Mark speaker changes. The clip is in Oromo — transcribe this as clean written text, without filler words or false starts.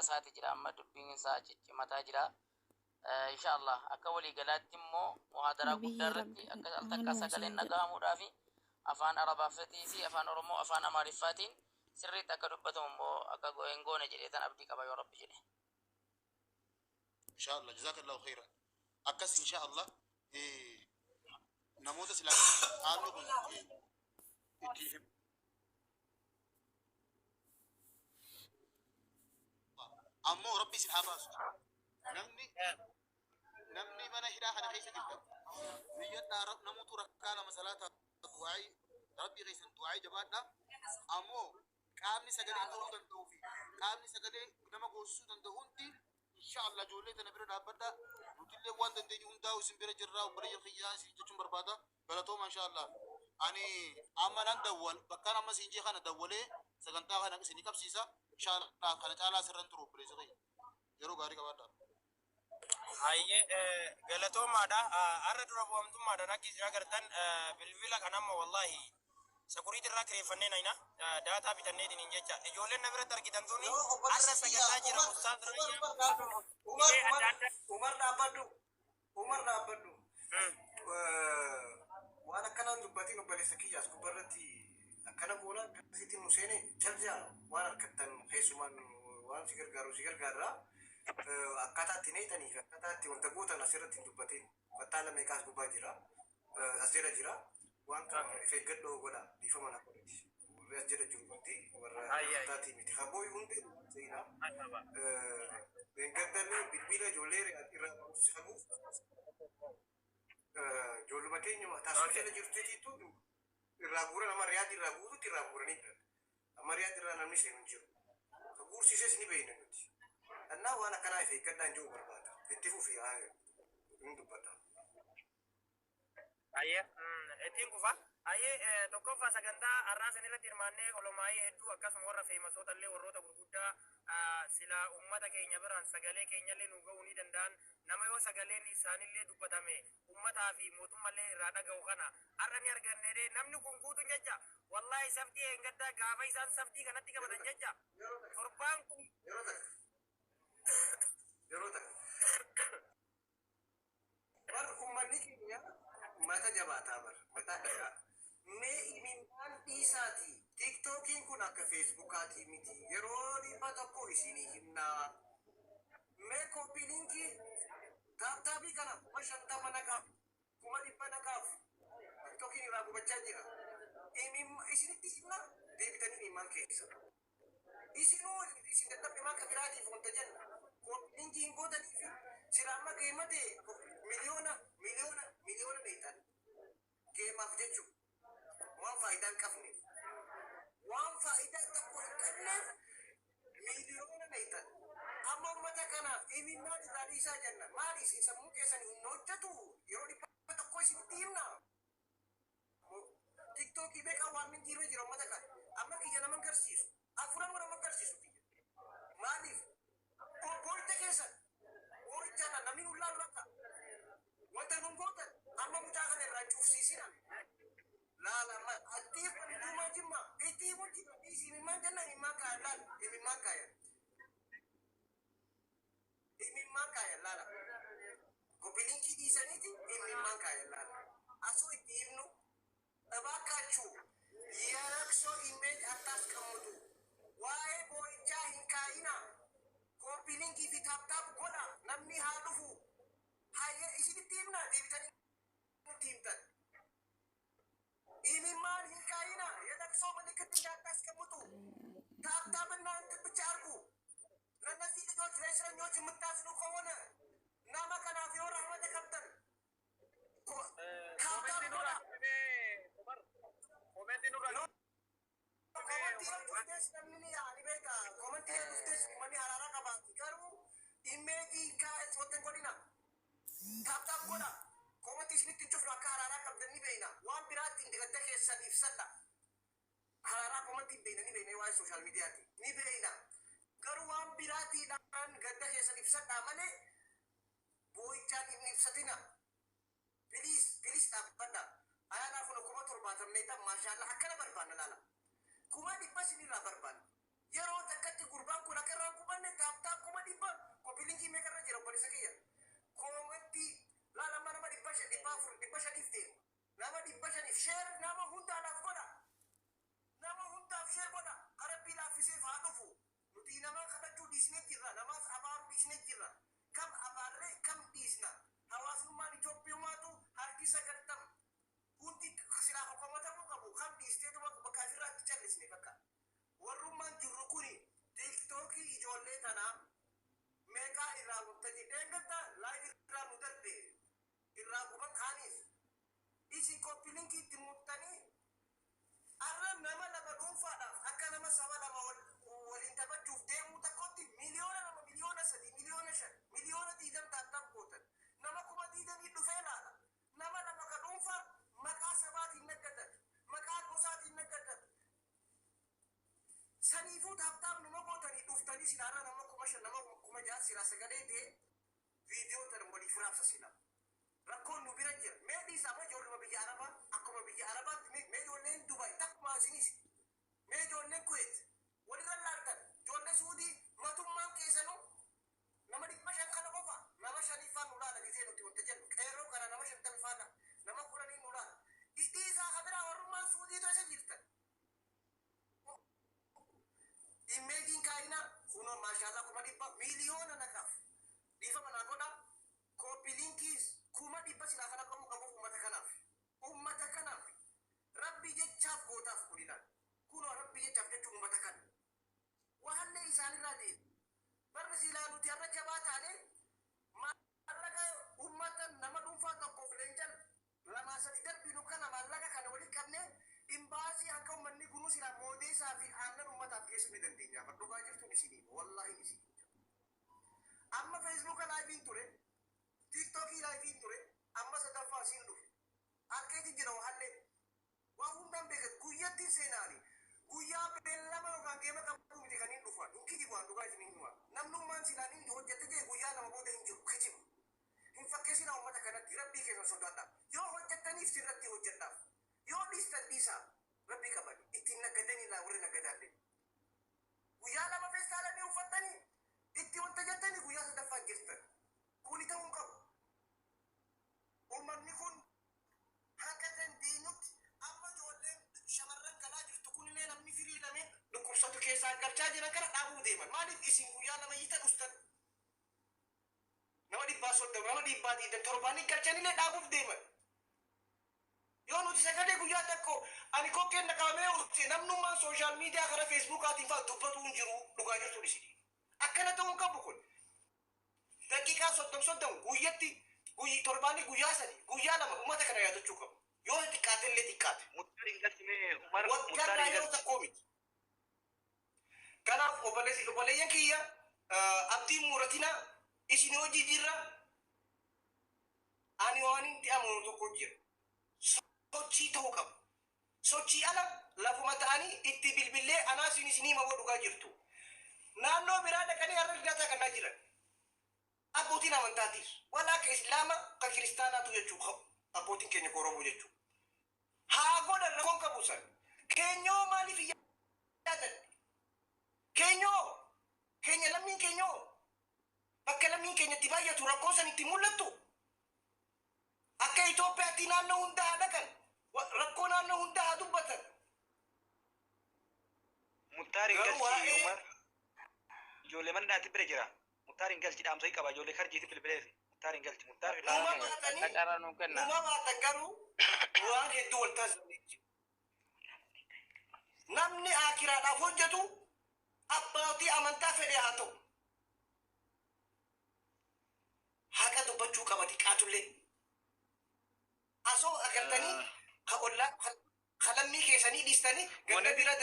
Speaker 1: kaasaati jira, amma dubbiin isaa ciccimataa jira. Insha Allah akka waliigalaatti immoo muhaadaraa
Speaker 2: Nabiyyi
Speaker 1: guddaa irratti
Speaker 2: Rabbi
Speaker 1: akka al takkaa
Speaker 2: maaluma
Speaker 1: sagaleen
Speaker 2: isin jedha.
Speaker 1: dhaga'amuudhaa fi afaan Arabaatii fi afaan Oromoo afaan Amaariffaatiin sirriitti akka dubbatamu immoo akka hin goone jedhee tan abdii qaba yoo Rabbi jedhe.
Speaker 3: Insha Allah, jazakallahu khairan. Akkas insha Allah namoota silaa qaamni kun itti ammoo Rabbi isin haa baasu. Namni mana hidhaa kana keessa jirtan niyyadhaa, namoota rakkaa lama salaata du'aa'ii Rabbii keessan du'aa'ii jabaadhaa. Ammoo qaamni sagalee ta'uu danda'uu fi qaamni sagalee nama goosisuu danda'u hundi insha Allah ijoollee tana bira dhaabbadhaa. Nutillee waan dandeenyu hundaa'u isin bira jirraa, obboleeyyan kiyyaa isin jechuun barbaada. Galatooma insha Allah. Ani amma nan dawwal bakkaan amma siin jee kana dawwalee sagantaa kana isinii qabsiisa. Insha Allah kana caalaa sirran turu, obboleessa kiyya. Yeroo gaarii qabaadhaa.
Speaker 4: Hayyee, galatoomaadha. Har'a dura bu'amtummaadhaan akka isin agartan bilbila kan amma wallahi security irraa kireeffannee nayina data bitanneetiin hin jecha ijoolleen na biratti argitan tuni har'a sagantaa jira Ustaaz Raayyaa
Speaker 5: Umar,
Speaker 4: dhibee
Speaker 5: Umar,
Speaker 4: adda addaa.
Speaker 5: Umar, dhaabbadhu. Umar, dhaabbadhu. Waan akkanaan dubbatiin, obboleessa kiyya, as gubbarratti akkana goona akkasitti nu seene jalja waan harkattan keessumaan waan si gargaaru si gargaarra. Akkaataa itti neexanii fi akkaataa itti wanta gootan asirratti hin dubbatin. Fattaala meeqaa as gubbaa jira. As jala jira. Waan kana of eeggadhoo godha, dhiifama na godhati. Warri as jala jiru hundi warra fattaatii miti. Habooyi hundi seenaa. Gaddalee bilbila ijoollee irraa haguuf ijoolluma keenya taasisa jala jirtuutiitu irraa guuran, amma Riyaad irraa guututti irraa guuranii jiran. Amma Riyaad irraa namni seenu hin jiru. Ka guursiises ni beekna nuti. Annaa waan akkanaa if eeggadhaan jiru barbaada. Itti fufi, hin dubbata.
Speaker 4: Hayyee, ittiin kufa. Hayyee, tokkoffaa sagantaa har'aa san irratti hirmaannee olomaayii hedduu akkasuma warra famousoota illee warroota gurguddaa sila ummata keenya biraan sagalee keenyallee nu ga'uu ni danda'an, nama yoo sagaleen isaanillee dubbatame ummataa fi mootummallee irraa dhaga'u kana har'a ni arganne. Namni kun guutuun jecha wallahi saftii eengaddaa gaafa isaan saftii kanatti qabatan jecha torbaan kun
Speaker 5: Yeroo takka. Yeroo takka. Bar uummanni keenya mata jabaataa bar mataa dhagaa. Mee imimmaan dhiisaati. TikTokiin kun akka Facebookaatii miti. Yeroo 100 isinii himnaa. Mee copy linkii tap tapii kana 50,000 naqaaf, 100,000 naqaaf. TikTokiin irraa gubachaa jira. Isinitti himna, deebitanii imimmaan keessa. Isinuu isin dadhabne maa kabiraatiif wanta jenna. Copy linkii hin gootanii fi sila amma geemate miliyoona miliyoona miliyoona meexan geemaaf jechuudha. Waan faayidaa hin qabneef. Waan faayidaa tokko hin qabneef miliyoona meexan. Amma uummata kanaaf imimmaan irraa dhiisaa jenna. Maali, isin sammuu keessan hin hojjetu? Yeroo 100 isinitti himna. TikTokii beekaa waan min irra jira uummata kana. Amma kiyya nama agarsiisu. Afuran nama agarsiisu kiyya. Maaliif? Boo'icha keessan. Boo'ichaadhaan namni nu laalu akka. Wanta nun gootan amma mucaa kana irraa cufsiisina. Laala amma atti kun jimma itti himuun jira dhiisi, imimmaan jenna, imimmaan kaayan, laala imimmaan kaayan. Imimmaan kaayan, laala. Copy linkii dhiisaniiti imimmaan kaayan, laala. Asoo itti himnu እባካችሁ የለቅሶ image አታስቀምጡ። Waa'ee boo'ichaa hin kaayina. Copy linkii fi tap tap godha, namni haa dhufu. Hayyee, isinitti himna, deebitanii nutti himtan. Imimmaan hin kaayina። የለቅሶ ምልክት እንዳታስቀምጡ። Tap tap እና እንትን ብቻ አድርጉ። ለእነዚህ ልጆች ለእስረኞች የምታዝኑ ከሆነ nama kanaaf yoo rahmata qabdan tap tap godha.
Speaker 6: Commentii nurraa
Speaker 5: Commentii yoo dhuftes namni ni yaani beeka. Commentii yoo dhuftes uummanni haraaraa qabaati. Garuu imageii wanta hin godhina. Tap tap godha. Commentii isinitti hin cufnu, akka haraaraa qabdan ni beekna. Waan biraatti hin gadda keessan ibsadha. Haraaraa commentii hin beekna, ni beekna, waa'ee social mediaati. Ni beekna. Garuu waan biraatiidhaan gadda keessan ibsadha malee boo'ichaan hin ibsatina. Please, please, dhaabbadha. Ayaanaa kun 70,000 tan, maashaallah, akkana barbaanna, laala. 100,000 sinirraa barbaanna. Yeroo takkatti gurbaan kun akka irraa hin gubanne tap tap Isin copy linkii itti muttanii har'a nama lama dhuunfaadhaaf akka nama saba lama waliin taphachuuf deemuu tokkotti 2 miliyoona, 3 miliyoona, 5 miliyoona, 20 miliyoona tap tap gootan. Nama 20,000 dhufee laala. Nama lama ka dhuunfaa maqaa sabaatiin naggatan, maqaa gosaatiin naggatan. Saniifuu tap tap nama gootanii dhuftanii silaarra nama 5,000, nama 6,000 silaa sagalee ta'e viidiyoo tan waliif raabsa sila. Rakkoon nu bira jira. Mee dhiisaa, mee ijoolluma biyya Arabaa, akkuma biyya Arabaatti mee ijoolleen Dubaay takkuma isinis, mee ijoolleen Kuweet walirra laaltan, ijoollee Suudii matummaan keessanuu nama 500 kana qofa, nama shaniffaan nu laala. Gisee nuti wanta jennu qeerroo kana nama 50 faana, nama 10n nu laala. Dhiisaa, kabiraa warrummaan Suudii isa jirtan. Imageiin kaayinaa kunoo maashaallah 100,000 miliyoona naqaaf dhiifama naa godha. Copy linkiis 100,000 silaa kana qabu qabuuf ummata kanaaf rabbi jechaaf gootaaf kuninaan kunoo rabbi jechaaf jechuun ummata kana waallee isaanirraa deemu. Barri silaa nuti har'a jabaa taane maallaqa ummata nama dhuunfaa tokkoof leencan lamaa sadi darbinu kana, maallaqa kana walitti qabnee imbaasii hanga ummanni kunuu silaa moodeessaa fi aannan ummataaf geessuu ni dandeenya. Dhugaa jirtuun isinii, wallaahi isinii. Amma Feesbuuka liveiin ture, Tiiktookii liveiin ture, amma sadaffaa isiin dhufe. Harkeetti jira wahallee. Waa hundaan beekan guyyatti seenaani. Guyyaa beellama yookaan geema qabu miti kan hin dhufan. Hin kijibu, waan dhugaa isin hima. Namnummaan silaan inni hojjette jee guyyaa 2 booda hin jiru, kijiba. Hin fakkeessinaa uummata kanatti, rabbii keessan sodaadhaa. Yoo hojjettaniif sirratti hojjedhaaf. Yoo dhiistan dhiisaa. Rabbii qabani. Ittiin naggadanii laa warri naggadaallee. Guyyaa 2 feestaalanii uffattanii itti wanta jettanii guyyaa sadaffaan jirtan. Kuni ta'uu hin qabu. Uummanni kun hanga dandeenyutti amma ijoolleen shamarran galaa jirtu kunillee namni firii lameen dhukkubsatu keessaa galchaa jiran kana dhaabuu deeman. Maaliif isin guyyaa 2 yitan ustan? Nama 130, nama 120 torbaanii galchanillee dhaabuuf deeman. Yoo nuti sagalee guyyaa tokko ani kokkeen na qabamee use, namnummaan social media karaa Feesbuukaatiin fa'aa dubbatu hin jiru, dhugaa jirtuun isin. Akkana ta'uu hin qabu kun. Daqiiqaa 30 30 guyyatti, torbaanii guyyaa 3, guyyaa 2 uummata kana yaadachuu qabu. Yoo xiqqaate illee xiqqaate.
Speaker 2: Muktaar hin galchine Umar, Muktaar
Speaker 5: Waggaarraa
Speaker 2: hin
Speaker 5: yeroo
Speaker 2: galchine.
Speaker 5: tokkoo miti. Kanaaf obboleessi, obboleeyyan kiyya, abdiin muratina, isin hojii jirra. Ani waan hin amanu tokko jira. Sochii ta'uu qabu. Sochii ala lafuma ta'anii itti bilbillee anaa isin isinii maboo dhugaa jirtu. Naannoo biraa dhaqanii har'a daataa kannaa jiran. Abbootiin amantaatiis wala akka islaama ka kiristaanaatu jechuu qabu. Abbootiin keenya Oromoo jechuu. Haa godhan, rakkoon qabu san. Keenyoo maaliif hin yaadan? Keenyoo keenya, lammiin keenyoo bakka lammiin keenya itti baay'atu rakkoo san itti mul'attu. Akka Itoophiyaatti naannoo hunda haa dhaqan. Rakkoo naannoo hunda haa dubbatan.
Speaker 2: Muktaar hin
Speaker 5: Garuu
Speaker 2: galchi
Speaker 5: waa'ee
Speaker 2: Umar. Ijoollee mana dhaatti bira jira. Muktaar hin galchi, dhaamsa qaba ijoollee karjiiti bilbileefi. Muktaar hin galchi, Muktaar
Speaker 5: Numa
Speaker 2: dhaamsa.
Speaker 5: baatanii
Speaker 1: Dhaqara nuu kenna.
Speaker 5: numa baatan, garuu waan hedduu wal taasisanii jiru. Namni akiraadhaaf hojjetu abbootii amantaa fedhe haa ta'u. Haqa dubbachuu qaba xiqqaatullee. Asoo agartanii ka ollaa ka lammii keessanii dhiistanii ganda bira.